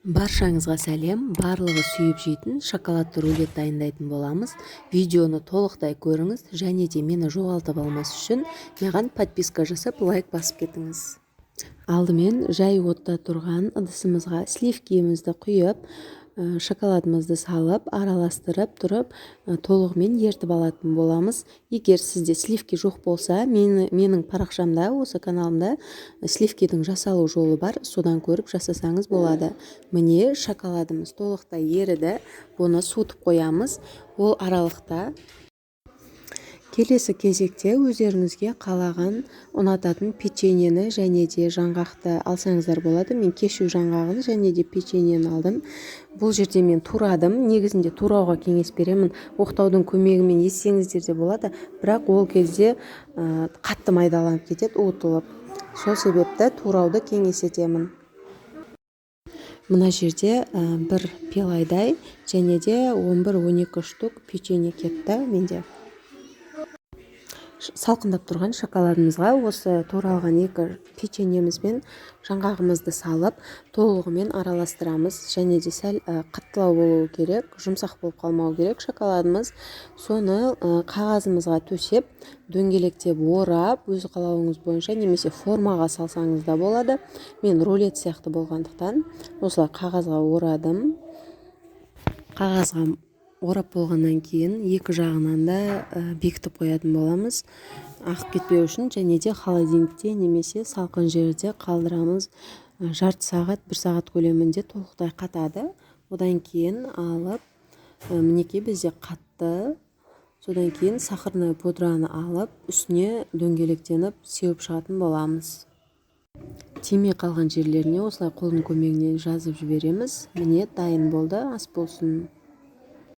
Баршаңызға сәлем! Барлығы сүйіп жейтін шоколадты рулет дайындайтын боламыз. Видеоны толықтай көріңіз және де мені жоғалтып алмас үшін маған подписка жасап, лайк басып кетіңіз. Алдымен жай отта тұрған ыдысымызға сливкиімізді құйып, шоколадымызды салып, араластырып тұрып, толығымен ертіп алатын боламыз. Егер сізде сливки жоқ болса, менің парақшамда, осы каналымда сливкидің жасалу жолы бар, содан көріп жасасаңыз болады. Міне, шоколадымыз толықтай еріді. Бұны суытып қоямыз. Ол аралықта келесі кезекте өздеріңізге қалаған, ұнататын печеньені және де жаңғақты алсаңыздар болады. Мен кешью жаңғағын және де печеньені алдым. Бұл жерде мен турадым. Негізінде турауға кеңес беремін. Оқтаудың көмегімен езсеңіздер де болады, бірақ ол кезде қатты майдаланып кетеді, уытылып. Сол себепті турауды кеңес етемін. Мына жерде бір пиаладай және де 11-12 штук печенье кетті менде. Салқындап тұрған шоколадымызға осы туралған екі печеньеміз бен жаңғағымызды салып, толығымен араластырамыз. Және де сәл қаттылау болуы керек, жұмсақ болып қалмау керек шоколадымыз. Соны қағазымызға төсеп, дөңгелектеп орап, өз қалауыңыз бойынша немесе формаға салсаңыз да болады. Мен рулет сияқты болғандықтан, осылай қағазға орадым. Қағазға орап болғаннан кейін екі жағынан да бекітіп қоятын боламыз ағып кетпеу үшін. Және де холодильникте немесе салқын жерде қалдырамыз. Жарты сағат, бір сағат көлемінде толықтай қатады. Одан кейін алып, мінекей, бізде қатты. Содан кейін сахарная пудраны алып, үстіне дөңгелектеніп сеуіп шығатын боламыз. Тимей қалған жерлеріне осылай қолдың көмегінен жазып жібереміз. Міне, дайын болды. Ас болсын!